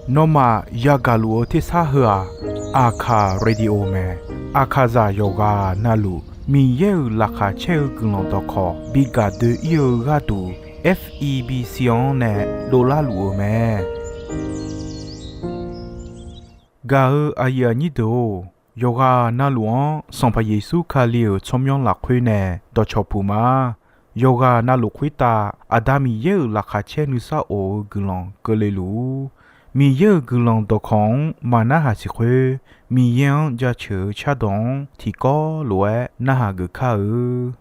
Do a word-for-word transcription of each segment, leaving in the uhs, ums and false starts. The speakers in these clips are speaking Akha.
Nawmaf yagaq luf-eu tersar heu-aq, Aqkaq Radio mae. Aqkaqzaq yawqghaq navluf Miqyaer-euq laqkhaq caer-eu guiqlanq dawqkawq bi gaq doe-ir-eu gharduq, F E B C-anr nae dovlar luf-euq mae. Gaq-eu aqyuif aqnyir deuq-or, yawqghaq navluf-anr Sanqpaq Yeqsur Kali-euq tsawrmyanr lafkhoer nae dawqcawq puq ma. Yawqghaq navluf khoertav Aqda Miqyaer-euq laqkhaq caer nuisar of-eu guiqlanq keuvle luf-ur. Miqyaer-euq guiqlanq dawqkawq-anr maqnarhaq siq khoer, Miqyaer-anr jaceuq-eu cardawq-anr tiqkawv lof-aer narhaq geuf kar-eu.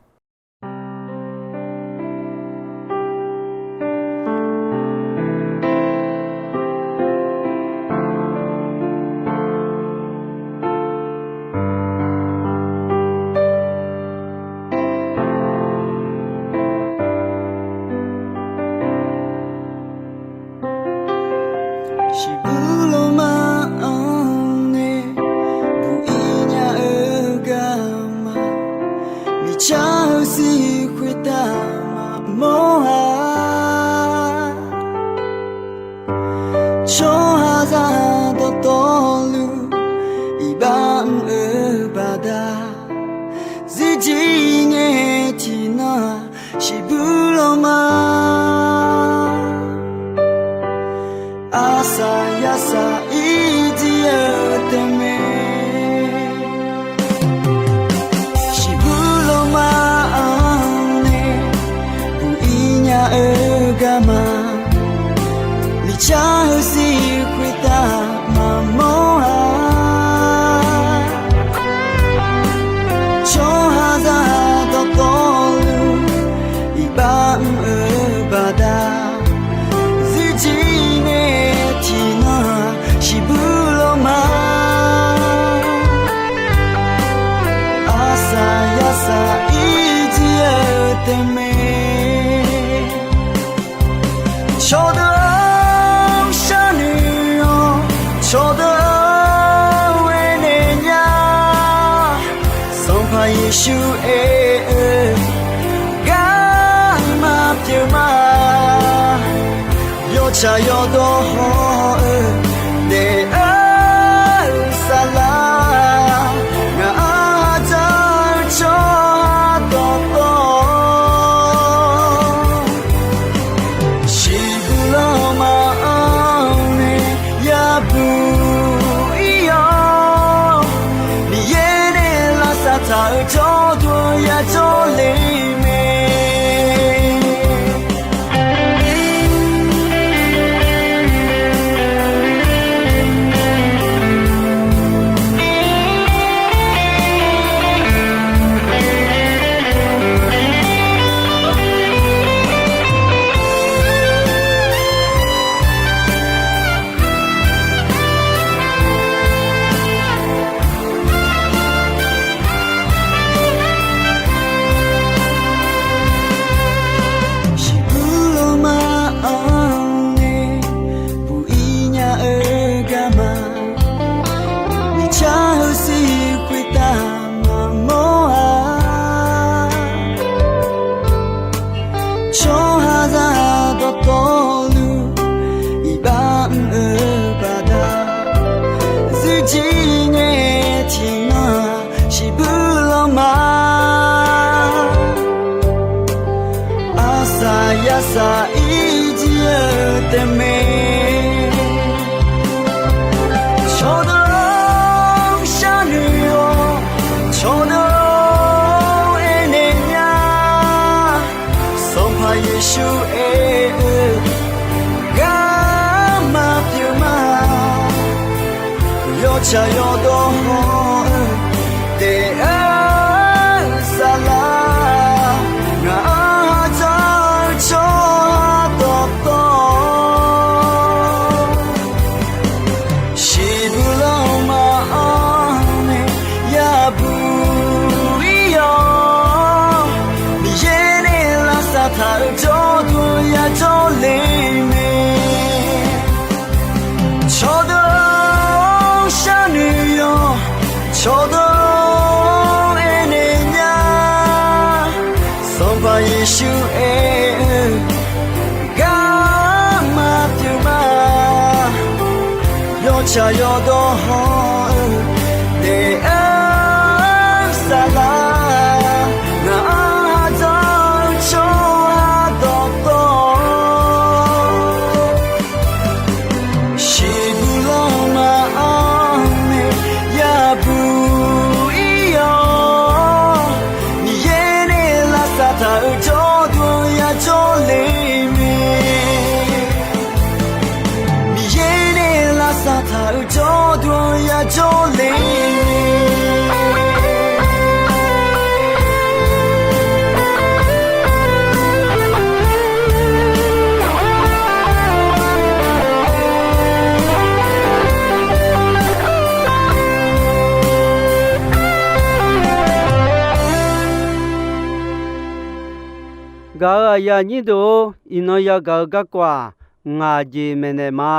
Shiqbuq lawma-anr nae buq-ir nya-eu garma, miqcar-eu sir khoertav maqmawr-a. Tsawrhaqzaq dawqtawvluf iqbax mr-eu baqda, zirjir ngae tiqnan-aq, shiqbuq lawma arsaq yarsaq ir jir-eu taef mae. Shiqbuq lawma-anr nae buq-ir nya-eu garma, miqcar-eu sir khoertav maqmawr-a. Tsawrhaqzaq dawqtawvluf iqbax mr-eu baqda, zirjir ngae tiqnan-aq, shiqbuq lawma arsaq yarsaq ir jir-eu taef mae. Cawqdeuq-anr sharnoeq-awr, cawqdeuq-anr aernaeq nya. Sanqpaq Yeqsur aer-eu garma pyeuf ma. Yawtsaq yawdawr haw-eu daef-eu saflar, ngaq-anr dzaq-eu tsawrhaq dawqtawv, shiqbuq lawma-anr nae yabuq ir-awr, Miqyaer nae lavsav taq-euq jawrduq yajawr le mae. Shiqbuq lawma-anr nae buq-ir nya-eu garma, miqcar-eu sir khoertav maqmawr-a. Tsawrhaqzaq dawqtawvluf iqbax mr-eu baqda, zirjir ngae tiqnan-aq, shiqbuq lawma arsaq yarsaq ir jir-eu taef mae. Cawqdeuq-anr sharnoeq-awr, cawqdeuq-anr aernaeq nya. Sanqpaq Yeqsur aer-eu garma pyeuf ma. Yawtsaq yawdawr haw-eu daef-eu saflar, ngaq-anr dzaq-eu tsawrhaq dawqtawv, shiqbuq lawma-anr nae yabuq ir-awr, Miqyaer nae lavsav taq-euq jawrduq yajawr le mae. Cawqdeuq-anr sharnoeq-awr, Tsaq yawdawr hawr-eu taef-aer saflar, ngaq-anr ha dzanr-eu tsawrhaq dawqtawvluf, shiqbuq lanma-anr nae yabuq ir-awr, Miqyaer nae lavsav taq-euq jawrduq yajawr le mae. Miqyaer nae lavsav taq-euq jawrduq yajawr le. Gaq-euq aqyuif aqnyir deuq-or, iqnan yagaq-eu garkawv-aq, ngaq jeq maeqnaeq ma.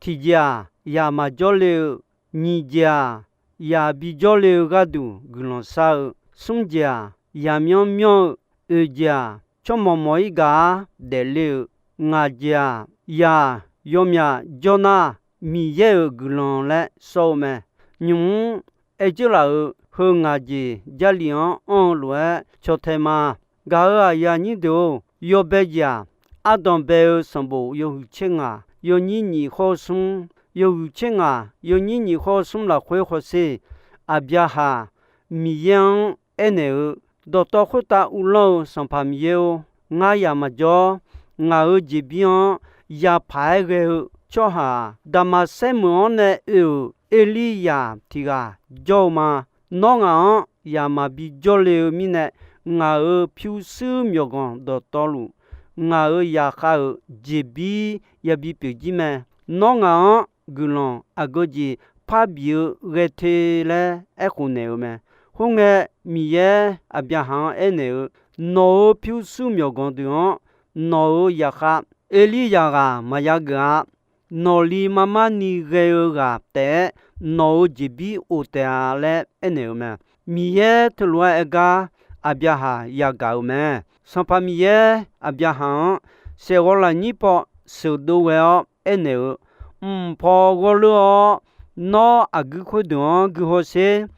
Tiqjeq-aq, yaq maqjawr le-eu, nyiq jeq-aq, yaq bijawr le-eu gharduq guiqlanq shar-eu, smr jeq-aq, yamyanr myanr-eu, oeq jeq-aq, tsawrmawq mawq-ir gaq-ar daefle-eu, ngaq jeq-aq, yaq yawmyaq jawr nar, Miqyaer-euq guiqlanq laer sawr-eu mae. Nymq-mr aer dzeur laf-euq heu ngaq jeq Jarlif-anr anr-eu lof-aer caw tae ma. Gaq-euq aqyuif aqnyir deuq-or, yawbae jeq-aq, ardanq bae-eu sanqbof yawhuiq tser ngaq yawnyir nyiq hawr-eu smr, yawhuiq tser ngaq yawnyir nyiq hawr-eu smr lafkhoer hawsher, Aqbyaqhaq Miqyaer-anr aernaeq-eu, Dawqtawv khoertav uvlanr-eu Sanqpaq Miqyaer-or, ngar yaq maqjawr. Ngaq-euq jeqbir-anr yapaq-aer ghae-eu tsawrhaq-aq, Daqmaqsaer meuq-anr nae oe-euq Erliryaq tiq ghaq jawr-eu ma. Nawr ngaq-anr yaq maqbi jawrle-eu mirnae, ngaq-euq pyurshuir myawqganq dawqtawvluf, ngaq-euq zaqkhav-euq jeqbir yabi pyeuf jir mae. Nawr ngaq-anr guiqlanq aqgeu jeq parbif-eu ghae te laer aerkhof naeq-eu mae. Khoerngae, Miqyaer Aqbyaqhaq-anr aernaeq-eu, Nawq-euq pyurshuir myawqganq deuq-anr nawq-euq zaqkhav Erliryaq ghaq maqya geuf-a. Nawqli marmar ni ghae-eu ghaq taef-aer nawq-euq jeqbir of taef-a laer aernaeq-eu mae. Miqyaer teulof-aer aer gar Aqbyaqhaq yagaq-euq mae. Sanqpaq Miqyaer Aqbyaqhaq-anr saeqghawv lafnyir paw sheuqdov ghae-awr aernaeq-eu, Mq paw ghawrleur-awr, nawr aqguir khoerdeuq-anr guihaw sher.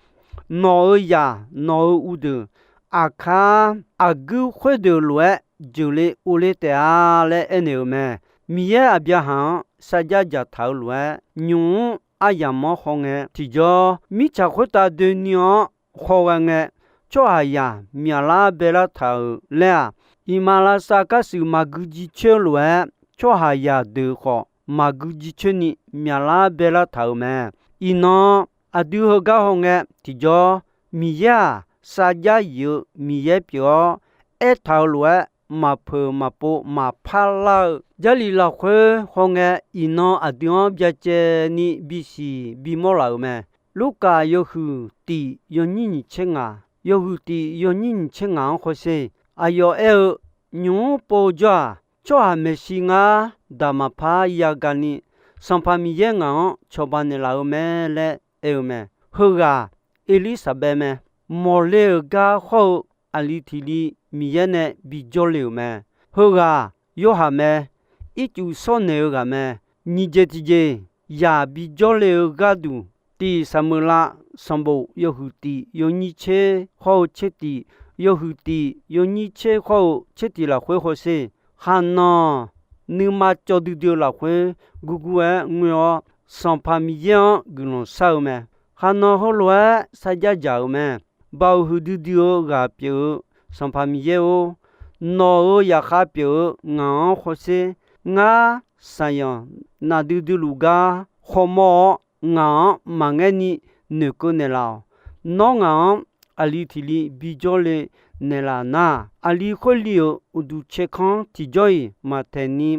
Nawq-euq zaq nawq-euq uvdeuq, aqkar aqguir khoerdeuq lof-aer jeuqle ovle taef-a laer aernaeq-euq mae. Miqyaer Aqbyaqhaq-anr sarjax dzaqtaq-eu lof-aer, nymq-mr aryamq-anr hawngae tiqjawr, mirtsaq khoertav doeni-anr hawghae ngae, tsawrhaqzaq myaqlar baelar taq-euq laer-aq, iqmalavshav karshuif maqgui jircoer lof-aer, tsawrhaqzaq deuq khawf maqgui jircoer ni myaqlar baelar taq-euq mae. Iqnan aqdui heugar hawngae tiqjawr, Miqyaer-aq, sarjax yif-eu Miqyaer pyeuf-awr, aertaq-euq lof-aer maqpeuq maqpov maqpar lar-eu Jarlif lafkhoer hawngae, iqnan aqdui-anr byacaevni bisiq bimawr laf-euq mae. Lurkaf yawhuiq tif yawnyir nyiq tser ngaq, yawhuiq tif yawnyir nyiq tser ngaq-anr hawsher. Aqyawf aer-eu, Nymq-mr pov jawr-aq, tsawrhaq maeqshi ngar daq maqpar yagaq ni, Sanqpaq Miqyaer ngaq-anr cawba naeqlaf-eu mae laer aer-eu mae. Heughaq Erlirsaqbaev mae. Mawqle-euq gar hawr-eu aqli tiq li Miqyaer nae bijawr le-euq mae. Heughaq Yorhaq mae. Ircuf shawrnaeq-eu ghaq mae. Nyiq jeq tiqjeq, yaq bijawr le-eu gharduq, tif Saqmeuqlav sanqbof yawhuiq tif yawnyir tser hawr-eu tser tif, yawhuiq tif yawnyir tser hawr-eu tser tif lafkhoer hawsher. Khaqnanq nuima cawv duidui-eu lafkhoer gurgur-aer ngoe-awr, Sanqpaq Miqyaer-anr guiqlanq shar-eu mae. Khaqnanq heulof-aer sarjax dzaq-euq mae. Baoq huiqdui dui-eu ghaq pyeuf-eu Sanqpaq Miqyaer-or, nawq-euq zaqkhav pyeuf-eu ngaq-anr hawsher. Ngar, saqyanq nafdui dui luf gar khawmawr-awr, ngaq-anr maqngaer ni noeqkeuv naeqlaf-awq. Nawr ngaq-anr aqli tiq li bijawr le naeqlaf nar, aqli khoer li-euq uqduq caerkanr tiqjawr-iq maqtaeq ni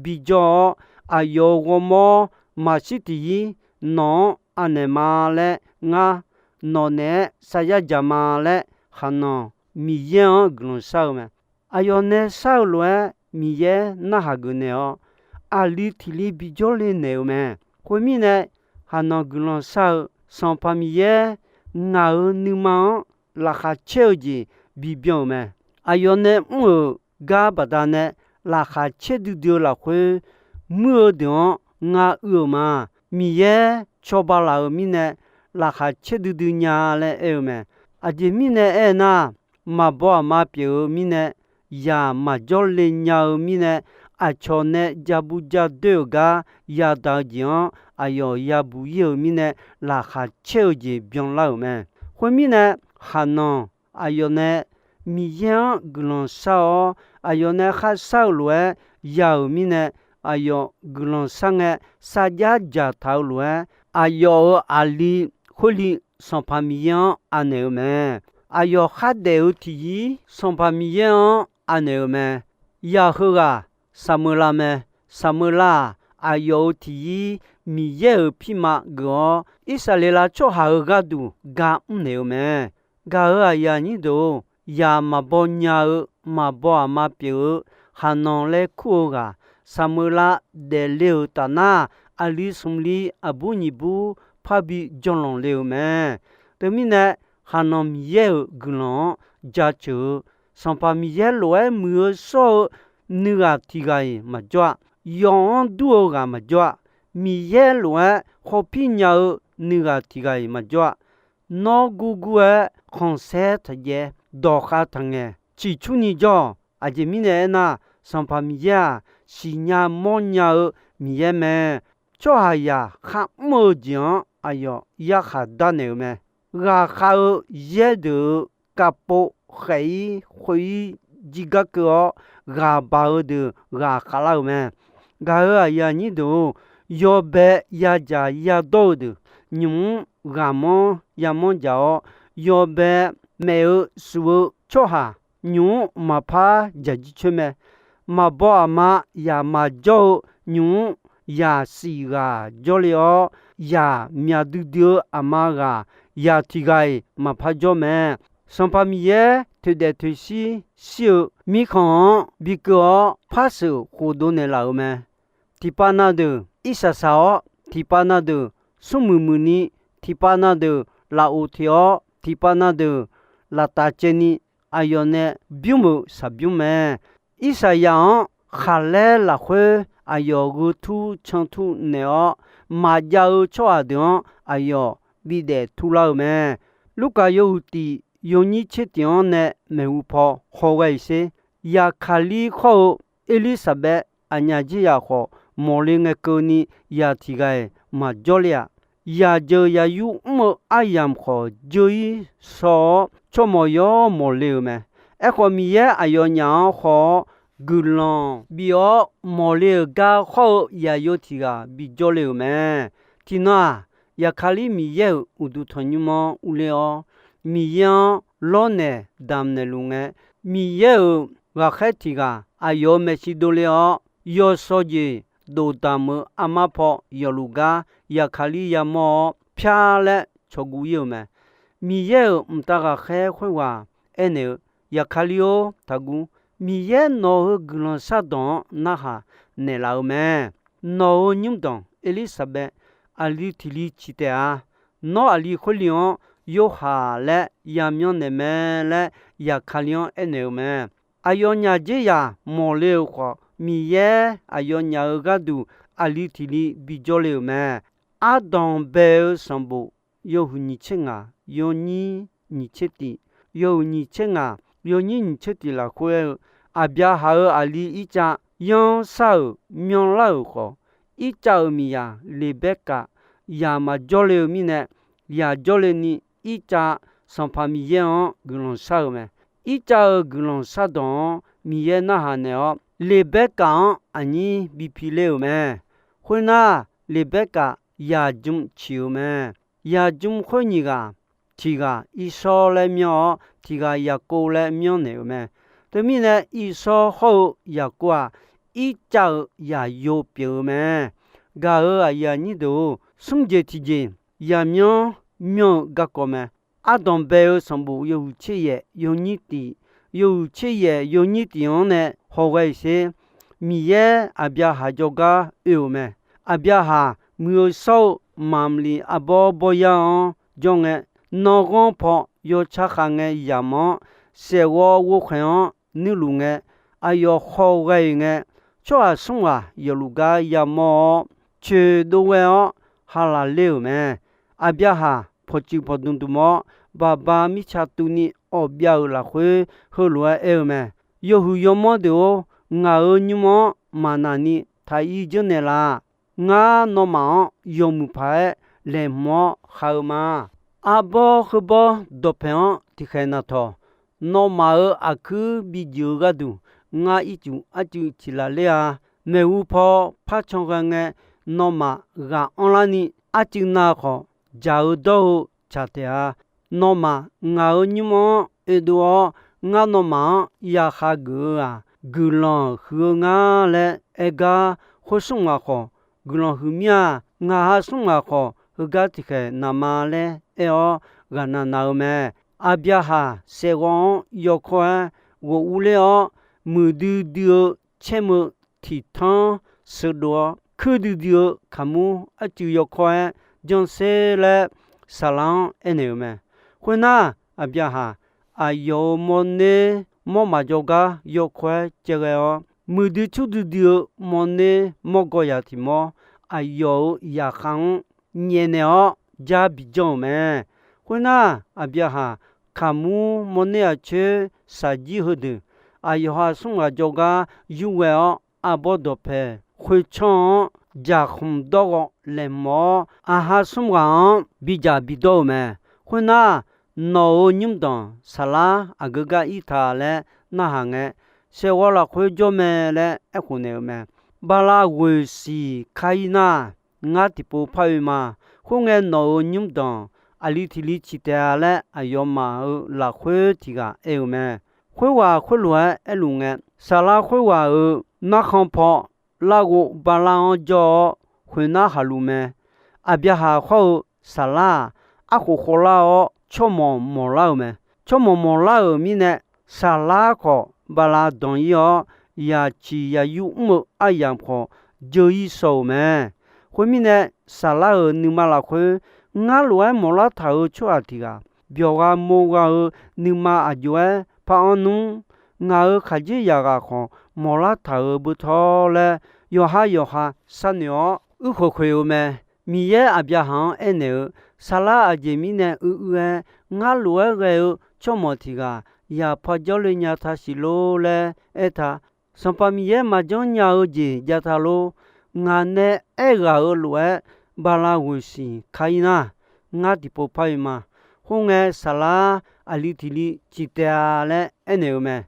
bijawr-awr, aqyawf-euq ghawrmawr maqshir tiqyir nawq-anr anaeq ma laer ngar nawq naeq-aer sarjax dzaq ma laer, khaqnanq Miqyaer-anr guiqlanq shar-eu mae. Aqyawf nae shar-eu lof-aer Miqyaer narhaq geuf naeq-awr, aqli tiq li bijawr le naeq-eu mae. Khoermirnae, khaqnanq guiqlanq shar-eu Sanqpaq Miqyaer ngaq-euq nuima-anr laqkhaq caer-eu jeq bibyan-euq mae. Aqyawf nae mr-euq gar baqdanae laqkhaq caer duidui-eu lafkhoer, muir-eu deuq-anr ngar uir-euq ma. Miqyaer cawba laf-euq mirnae, laqkhaq caer duidui nya laer aer-eu mae. Aqjeq mirnae aernar, maqbaw aqma pyeuf-eu mirnae, zaq maqjawr le nya-eu mirnae, aqcawq nae ja bu ja doer-euq gar yadaq-eu jeq-anr aqyawf yabuq ir-euq mirnae, laqkhaq caer-eu jeq byanlar-euq mae. Khoermirnae, Haqnanq aqyawf nae Miqyaer-anr guiqlanq shar-awr, aqyawf nae kharshar-eu lof-aer ya-euq mirnae, aqyawf guiqlanq shar ngae, sarjax dzaqtaq-eu lof-aer, aqyawf-euq aqli khoerli Sanqpaq Miqyaer-anr anaeq-eu mae. Aqyawf khardaef-eu tiqzir Sanqpaq Miqyaer-anr anaeq-eu mae. Yaq heughaq Saqmeuqlav mae. Saqmeuqlav-aq, aqyawf-euq tiqzir Miqyaer-euq pirma geuf-awr, Irsaqleqlav tsawrhaq-euq gharduq ga mrnaeq-eu mae. Gaq-euq aqyuif aqnyir deuq-or, yaq maqbaw nya-eu, maqbaw aqma pyeuf-eu, Haqnanq laer kur-eu ghaq, Saqmeuqlav daefle-euq tafnar, aqli smq li aqbur nyiq bur parbi janlanq le-euq mae. Teumirnae, Haqnanq Miqyaer-euq guiqlanq-anr jaceuq-eu, Sanqpaq Miqyaer lof-aer muiq-eu shawr-eu nuighaq tiq ghaq-iq maqjawr-a. Yawf-anr dur-eu ghaq maqjawr-a. Miqyaer lof-aer khawpir nya-eu nuighaq tiq ghaq-iq maqjawr-a. Nawr gurgur-aer khanqsaer taqjaev, dawqkhav taqngaeq, ciqcurni jawr-awq. Aqjeq mirnae aernar, Sanqpaq Miqyaer-aq, siqnya mawrnya-eu Miqyaer mae. Tsawrhaqzaq kharmr-eu jeq-anr aqyawf yarkhaq darnaeq-eu mae. Ghaqkhav-eu yaer deuq-euq kavpov khaef-ir khoer-ir jir gar keuv-awr, ghaq baq-eu deuq ghaq khavlar-euq mae. Gaq-euq aqyuif aqnyir deuq-or, yawbae yadzaq yadawr-eu deuq, nymq-mr ghaqmanr yamanr dzaq-awr, yawbae maef-eu shuf-eu tsawrhaq nymq-mr maqpar dzaq jircoer mae. Maqbaw aqma yaq maqjawr-eu nymq-mr yaq shif ghaq jawrle-awr, yaq myaq duidui-eu aqma ghaq yaq tiq ghaq-iq maqpar jawr mae. Sanqpaq Miqyaer toeqdaef toeqshir shir-eu mirkhanq-anr bi keuv-awr, par sheuq khofdov naeqlaf-euq mae. Tiqpav na deuq irsaq saq-awr, tiqpav na deuq smrmuiq muiqni, tiqpav na deuq lafov teq-awr, tiqpav na deuq laftav caevni, aqyawf nae bymr-euq shaqbymr mae. Irsaqyaq-anr khaqlaer lafkhoer aqyawf gheu tur can tur naeq-awr, maqjav-eu tsawrhaq deuq-anr aqyawf bidaef turlar-euq mae. Lurkaf yawhuiq tif yawnyir tser tif-anr nae maeqhu paw hawghae-iq sher. Yaqkaqlir khawr-eu Erlirsaqbaev aqnyaf jeryaq khawf, mawqle ngae keuvni yaq tiq ghaq-iq maqjawr le-aq, yaq jeuq yaq yur mr-eu aryamq khawf jeur-ir shaw-awr, tsawrmawq yawr mawqle-euq mae. Aerkhawf, Miqyaer aqyawfnyaf-anr haw-awr, guiqlanq bif-awr mawqle-euq gar khawr-eu yaqyo tiq ghaq bijawr le-euq mae. Tiqnan-aq, Yaqkaqlir Miqyaer-euq uqduq tanqnymr-anr urler-awr, Miqyaer-anr lawrnaeq damq naeqluf ngae, Miqyaer-euq ghaqkhaer tiq ghaq aqyawf-euq maeqshi dovle-awr, yawshawr jeq dofdamq-eu armar paw yawfluf gar Yaqkaqlir yamawr-awr, pyar laer cawqguv ir-euq mae. Miqyaer-euq mqtav ghaqkhaer khoerghaq aernaeq-eu, Yaqkaqlir-or, taqguv. Miqyaer nawq-euq guiqlanq shardawq-anr narhaq naeqlaf-eu mae. Nawq-euq nymrdanq Erlirsaqbaev aqli tiq li ciq taef-a. Nawr aqli khoerli-anr Yorhaq laer yamyanr naeq mae laer Yaqkaqlir-anr aernaeq-eu mae. Aqyawfnyaf jeryaq mawqle-euq khawf, Miqyaer aqyawfnyaf-euq gharduq aqli tiq li bijawr le-euq mae. Ardanq bae-eu sanqbof yawhuiq nyiq tser ngaq yawnyir nyiq tser tif, yawhuiq nyiq tser ngaq yawnyir nyiq tser tif lafkhoer aer-eu, Aqbyaqhaq-euq aqli Irtsav yanr shar-euq myanrlar-euq khawf, Irtsav-euq miqyaq Leqbaerkaf yaq maqjawr le-eu mirnae, yaq jawrle ni Irtsav Sanqpaq Miqyaer-anr guiqlanq shar-eu mae. Irtsav-euq guiqlanq shardawq-anr Miqyaer narhaq naeq-awr, Leqbaerkaf-anr aqnyir bi piler-euq mae. Khoernar, Leqbaerkaf yaq jmq ciq-euq mae. Yaq jmq khoer nyiq ghaq, tiq ghaq Irsawr laer myanr-awr, tiq ghaq Yaqkov laer myanr naeq-euq mae. Teumirnae, Irsawr hawr-eu Yaqkov-aq, Irtsav-euq yaqyo pyeuf-eu mae. Gaq-euq aqyuif aqnyir deuq-or, smr jeq tiq jeq yamyanr myanr-eu garkawv mae. Ardanq bae-eu sanqbof yawhuiq tser yaef yawnyir tif, yawhuiq tser yaef yawnyir tif-anr nae hawghae-iq sher. Miqyaer Aqbyaqhaq jawrgar oe-euq mae. Aqbyaqhaq muiq-eu shawr-eu maqmq lif arbawr bawryar-anr jawr ngae, nanrghanr paw yawtsar khav ngae yamq-anr, saeqghawv ghovkhaeq-anr nuirluf ngae, aqyawf hawghae-iq ngae, tsawrhaq smr ghaq yawfluf gar yamawr-awr, coeqdov ghae-awr, ha laf ler-euq mae. Aqbyaqhaq pawqtsuif pawqdmq dmq-awr, baqba mirtsa tuvni awq byav-euq lafkhoer heulof-aer aer-eu mae. Yawhuiq yawmawr deuq-or, ngaq-euq nymr-anr maqnaq ni taq ir janrnaeq laf. Ngar nawmaf-anr yawmuiq paq-aer laeqhmq-awr khav-eu ma. Arbawr heubawr dawqpaeq-anr tiqkhaeq naqtawq, nawmaf-euq aqkuir bijuif-eu gharduq, ngar ircuf arcuiv ciq laf ler-a. Maeqhu paw par can ghae ngae, nawmaf ghaq anrlarni arcuiv na khawf, jaq-eu dawr-eu tsaq taef-a. Nawmaf ngaq-euq nymr-anr oedov-awr, ngar nawmaf-anr yaqkhav geuf-eu-aq, guiqlanq huiq-eu ngar laer aer gar, khoer smr ghaq khawf guiqlanq huiq mir-a. Ngaq ha smr ghaq khawf, heugar tiqkhaeq naq ma laer aer-awr, ghaqnav nav-eu mae. Aqbyaqhaq saeqghawv-anr yawkawr-aer ghof urler-awr, muiqdui dui-eu caermeu tiqtanr seudov-awr, kuirdui dui-eu kaqmur arcuiv yawkawr-aer janrser laer, Saqlaq-anr aernaeq-euq mae. Khoernar, Aqbyaqhaq aqyawf-euq mawrner mawrmaf jawrgar yawkawr-aer caevghae-awr, muiqdui curdui dui-eu mawrner mawrgawr yaq tiq mawr, aqyawf-euq zaqkhav-anr nyaefnaeq-awr jar bijanr-euq mae. Khoernar, Aqbyaqhaq kaqmur mawrner aqcoer shaqjir heudeuq, aqyawf ha smr ghaq jawrgar yurghae-awr, arbawr dawqpaeq khoertsanr-anr jaqkhmq dawrghawv laeqhmq-awr, aqha smr ghaq-anr bidzaq bidawr-eu mae. Khoernar, nawq-euq nymrdanq Saqlar aqgeu gar ir ta laer narhaq ngae, saeqghawv lafkhoer jawr mae laer aerkhof naeq-eu mae. Bala ghoeq siq kar ir nar, ngar tiqpov par oe ma. Khoerngae nawq-euq nymrdanq aqli tiq li ciq taef-a laer aqyawfmaf-euq lafkhoer tiq ghaq aer-eu mae. Khoerghaq khoerlof-aer aerluf ngae, Saqlar khoerghaq-euq narkhan paw larghov Bala-anr jawr-awr, khoernar haqluf mae. Aqbyaqhaq hawr-eu Saqlar-aq, arkhof khawvlar-awr tsawrmawq mawqlar-euq mae. Tsawrmawq mawqlar-euq mirnae, Saqlar khawf Bala danq ir-awr, yaqciq yaqyur mr-eu aryamq khawf jeur ir shaw-euq mae. Khoermirnae, Saqlar-euq nuima lafkhoer ngar lof-aer mawqlar taq-euq tsawrhaq tiq ghaq, byawq gha mo gha-eu nuima aq jov-aer par-anr nmr. Ngaq-euq khaqdzerzaq ghaq khawf mawqlar taq-euq beu tawr laer, yawqha yawqha sharnoeq-awr uirkhoeq khoeq-eu mae. Miqyaer Aqbyaqhaq-anr aernaeq-eu, Saqlar aqjeq mirnae uiq uiq-aer ngar lof-aer ghae-eu tsawrmawq tiq ghaq yaqpar jawrle nya taq siq lor laer aertaq, Sanqpaq Miqyaer maqjanr nya-eu jeq jav taq lor. Ngaq nae aerghaq-euq lof-aer Bala ghoeq siq kar ir nar, ngar tiqpov par oe ma. Khoerngae Saqlar aqli tiq li ciq taef-a laer aernaeq-eu mae.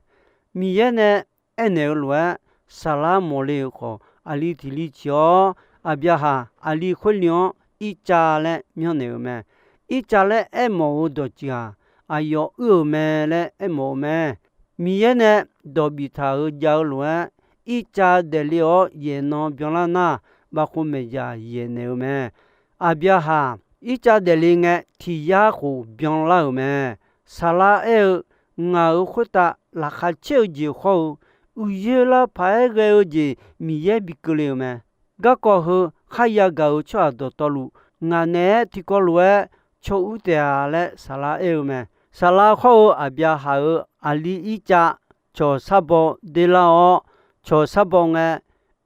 Miqyaer nae aernaeq-eu lof-aer, Saqlar mawqle-euq khawf aqli tiq li ciq-awr, Aqbyaqhaq aqli khoerli-anr Ircav laer myanrnaeq-euq mae. Ircav laer aermawf-eu dawqtsuif-aq, aqyawf uir-euq mae laer aermawf-eu mae. Miqyaer nae dawq biftaq-euq jav-eu lof-aer, Ircav daefle-awr yaeqnan byanlar nar, bavkhov maeqjaq yaeqnaeq-eu mae. Aqbyaqhaq Ircav daefle ngae, tiq yar khof byanlar-euq mae. Saqlar aer-eu, ngaq-euq khoertav laqkhaq caer-eu jeq hawr-eu, uiqyoer lar paq-aer ghae-eu jeq Miqyaer bi keuvle-euq mae. Garkawv heu kharya gaq-euq tsawrhaq dawqtawvluf, ngaq naeq-aer tiqkawv lof-aer caw uir taef-a laer Saqlar aer-eu mae. Saqlar hawr-eu Aqbyaqhaq-euq aqli Ircav cawq sar baw derlar-awr, cawq sar baw ngae,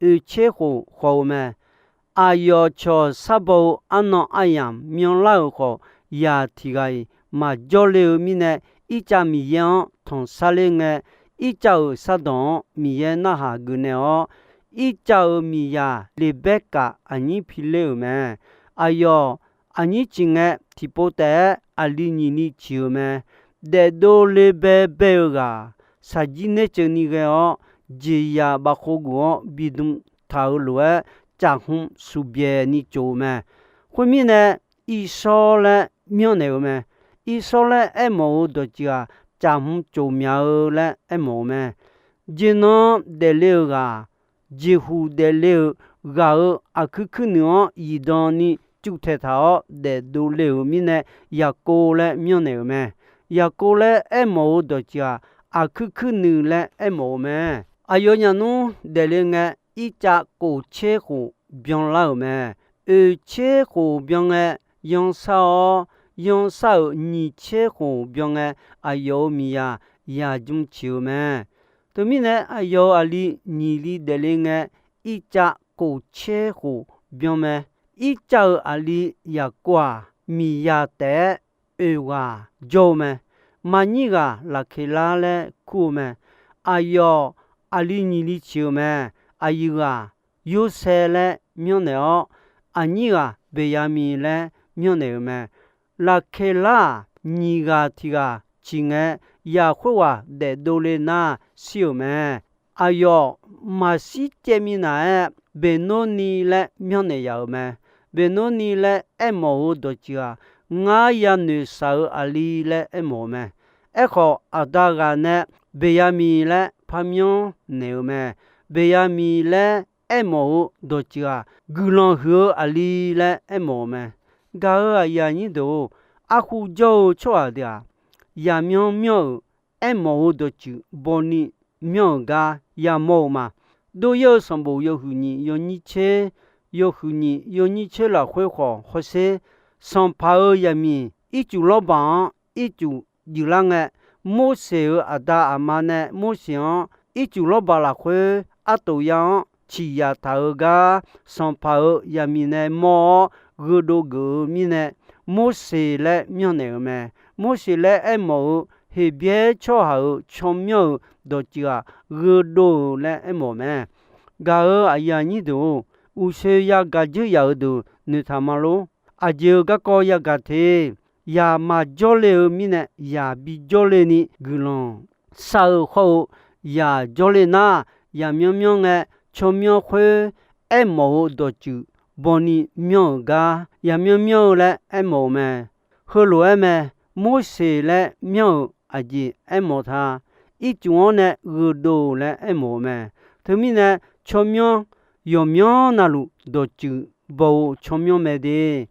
oeq tser khof khawf-eu mae. Aqyawf cawq sar baw-eu arnan aryamq myanrlar-euq khawf, yaq tiq ghaq-iq maqjawr le-eu mirnae, Ircav Miqyaer-anr tanqsar ler ngae, Ircav-euq sardawq-anr Miqyaer narhaq geufnaeq-awr, Ircav-euq miqzaq Leqbaerkaf aqnyir pi ler-euq mae. Aqyawf aqnyir ciq ngae, tiqpov taef-aer aqli nyiq li ciq-euq mae. Daefdov le bae bae-eu ghaq, shaqjir naer ceuvni ghae-awr, jeqzaq bavkhov guf-awr bidm taq-euq lof-aer, caqhm suqbyaeq ni cof-eu mae. Khoermirnae, Irsawr laer myanrnaeq-eu mae. Irsawr laer aermawf-eu dawqtsuif-aq, caqhm cof myaq-eu laer aermawf-eu mae. Jeqnan daefle-euq ghaq, jeqhuq daefle-euq ghaq-euq aqkuir kuir nuiq-anr zifdan ni cuvtaeq taq-awr daefdov le-euq mirnae, Yaqkov laer myanrnaeq-euq mae. Yaqkov laer aermawf-eu dawqtsuif-aq, aqkuir kuir nuiq laer aermawf-eu mae. Aqyawf nyafnmr daefle ngae, Ircav kof tser khof byanlar-euq mae. Oeq tser khof byan ngae, yansar-awr, yansar-euq nyiq tser khof byan ngae, aqyawf-euq miqzaq yaqjm ciq-eu mae. Teumirnae, aqyawf-euq aqli nyiq li daefle ngae, Ircav kof tser khof byan mae. Ircav-euq aqli Yaqkov-aq, miqzaq taef-aer oeq ghaq jawr-eu mae. Maqnyir ghaq Laqkeqlar laer kur-eu mae. Aqyawf aqli nyiq li ciq-euq mae. Aqyuif ghaq Yorsaev laer myanrnaeq-awr, aqnyir ghaq Beqyaqmiq laer myanrnaeq-euq mae. Laqkeqlar-aq, nyiq ghaq tiq ghaq ciq ngae, yaqkhoer ghaq daefdov le nar shir-euq mae. Aqyawf maqshir caev minav-aer, Beqnorni laer myanrnaeq yaf-euq mae. Beqnorni laer aermawf-eu dawqtsuif-aq, ngar yanoeq shaq-eu aqli laer aermawf-eu mae. Aerkhawf, aqda ghaq nae Beqyaqmiq laer par myanrnaeq-euq mae. Beqyaqmiq laer aermawf-eu dawqtsuif-aq, guiqlanq huiq-eu aqli laer aermawf-eu mae. Gaq-euq aqyuif aqnyir deuq-or, arhu jawr-eu tsawrhaq deuq-aq, yaqmyanr myanr-euq aermawf-eu dawqtsuif bawni myanr-euq gar yamawr-eu ma. Dov-ir-eu sanqbof yawhuiq nyiq yawnyir tser, yawhuiq nyiq yawnyir tser lafkhoer khawf hawsher. Sanqpaq-euq zaqmiq ircuf lawrbaq-anr ircuf juiflar ngae, Morseq-euq aqda aqma nae Morseq-anr ircuf lawrbaq lafkhoer artof ya-anr ciqyaq taq-eu gar, sanqpaq-euq zaqmiq nae mawr-awr gheudov geuf-eu mirnae, Morseq laer myanrnaeq-euq mae. Morseq laer aermawf-eu Heqbyaer tsawrhaq-euq tsawrmyanr-euq dawqtsuif-aq, gheudov-euq laer aermawf mae. Gaq-euq aqyuif aqnyir deuq-or, uqshoe yagaq dzeur yaf-eu deuq noeqtaq ma lor. Aqjeq-euq garkawv yagaq te. Yaq maqjawr le-eu mirnae, yaq bijawr le ni guiqlanq shar-eu hawr-eu, yaq jawr le nar, yaqmyanr myanr ngae, tsawrmyanr khoer aermawf-eu dawqtsuif bawni myanr-euq gar yaqmyanr myanr-eu laer aermawf-eu mae. Heulof-aer mae. Morseq laer myanr-euq aqjeq aermawf ta. Ircuf-anr nae gheudov-euq laer aermawf-eu mae. Teumirnae, tsawrmyanr yawqmyanr navluf dawqtsuif baw-eu tsawrmyanr mae de.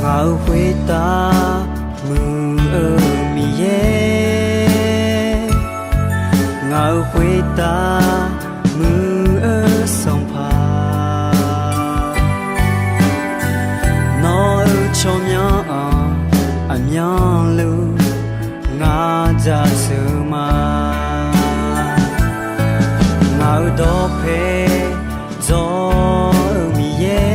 Ngaq-euq khoertav muiq-eu Miqyaer, ngaq-euq khoertav muiq-eu Sanqpaq, nawq-euq tsawrmyanr-anr aqmyanluf ngar jaceuq ma. Ngaq-euq dawqpae dzawr-eu Miqyaer,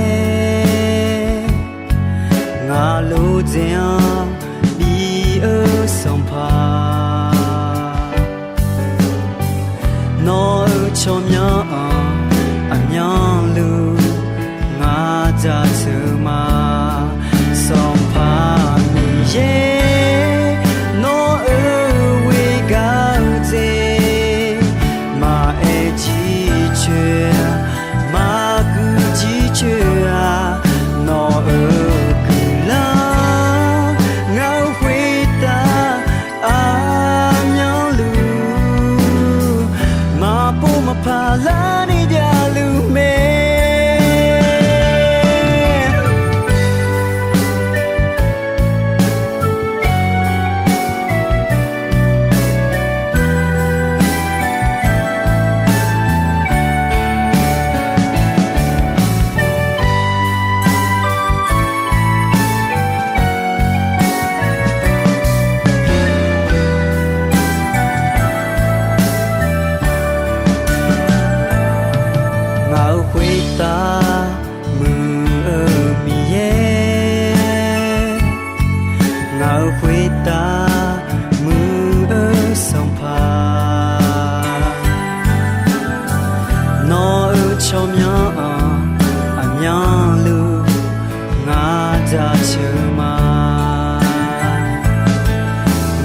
ngaq lof dzaeq-anr bi-eu Sanqpaq, nawq-euq tsawrmyanr-anr aqmyanluf ngar jaceuq ma. Sanqpaq Miqyaer, nawq-euq ghoer gaq-eu jeq maqaer jircoer-a, maqguiq jircoer-a, nawq-euq guiqlanq ngaq-euq khoertav aqmyanluf maqpov maqpar larni javluf mae. Ngaq-euq khoertav muiq-eu Miqyaer, ngaq-euq khoertav muiq-eu Sanqpaq, nawq-euq tsawrmyanr-anr aqmyanluf ngar jaceuq ma.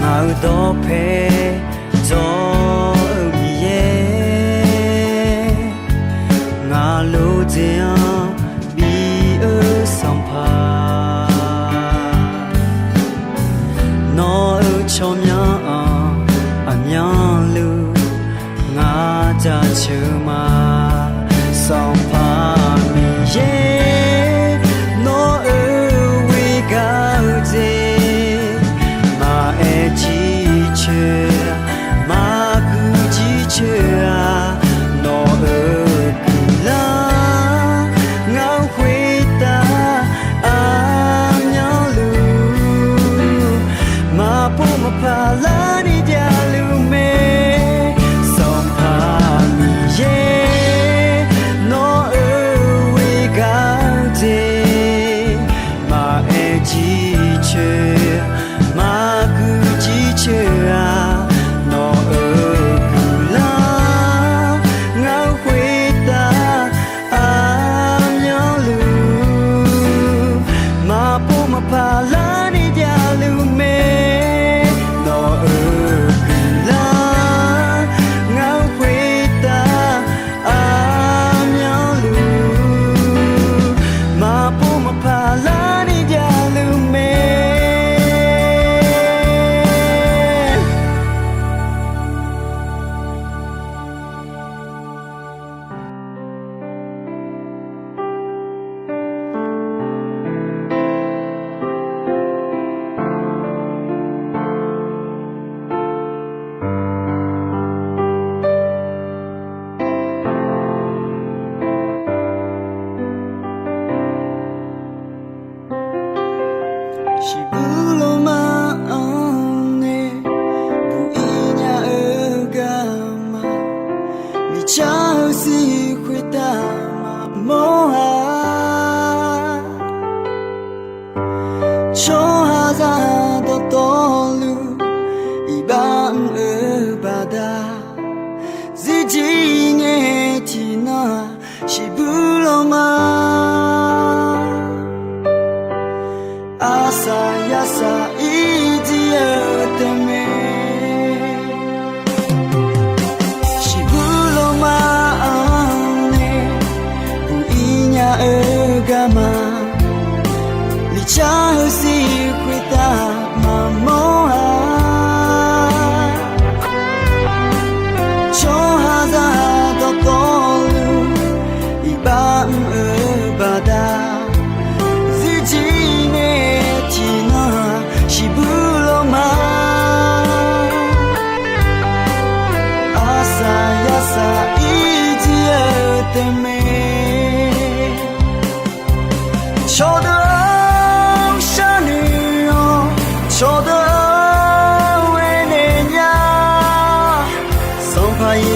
Ngaq-euq dawqpae dzawr-eu Miqyaer, ngaq lof dzaeq-anr bi-eu Sanqpaq, nawq-euq tsawrmyanr-anr aqmyanluf ngar jaceuq ma. Sanqpaq Miqyaer, nawq-euq ghoer gaq-eu jeq maqaer jircoer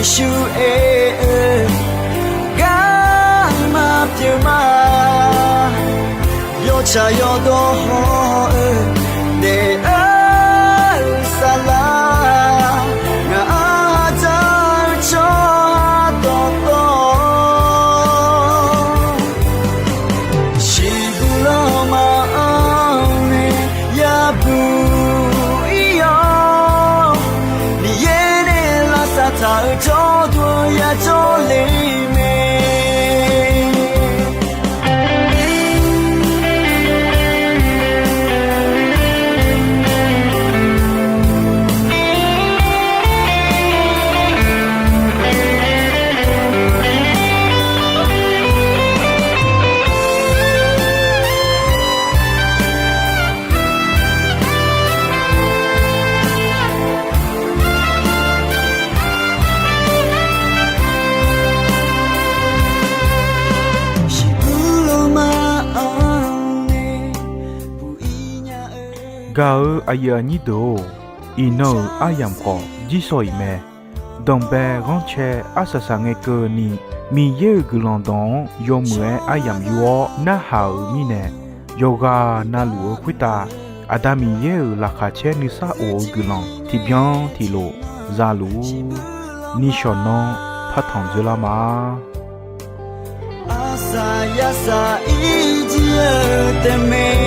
Yeqsur aer-eu garma pyeuf ma. Yawtsaq yawdawr hawr-eu daef-eu saflar, ngaq-anr haq dzaq-eu tsawrhaq dawqtawv shiqbuq lanma-anr nae yabuq ir-awr, Miqyaer nae lavsav taq-euq jawrduq-anr yajawr le mae. Gaq-eu aqyuif aqnyir deuq-or, iqnan-euq aryamq khawf jirsawq iq mae. Danqbae ghanrcae arsaq saqngae keuvni, Miqyaer-euq guiqlanq dawq-anr yawmuiq-aer aryamq yur-awr narhaq-euq mirnae, yawqghaq navluf-eu khoertav Aqda Miqyaer-euq laqkhaq caer nuisar of-eu guiqlanq tiqbyan tiqlof za luf-ur. Nishawq nanr partanq dzoerlar ma. Arsaq yarsaq ir jir-eu taef mae.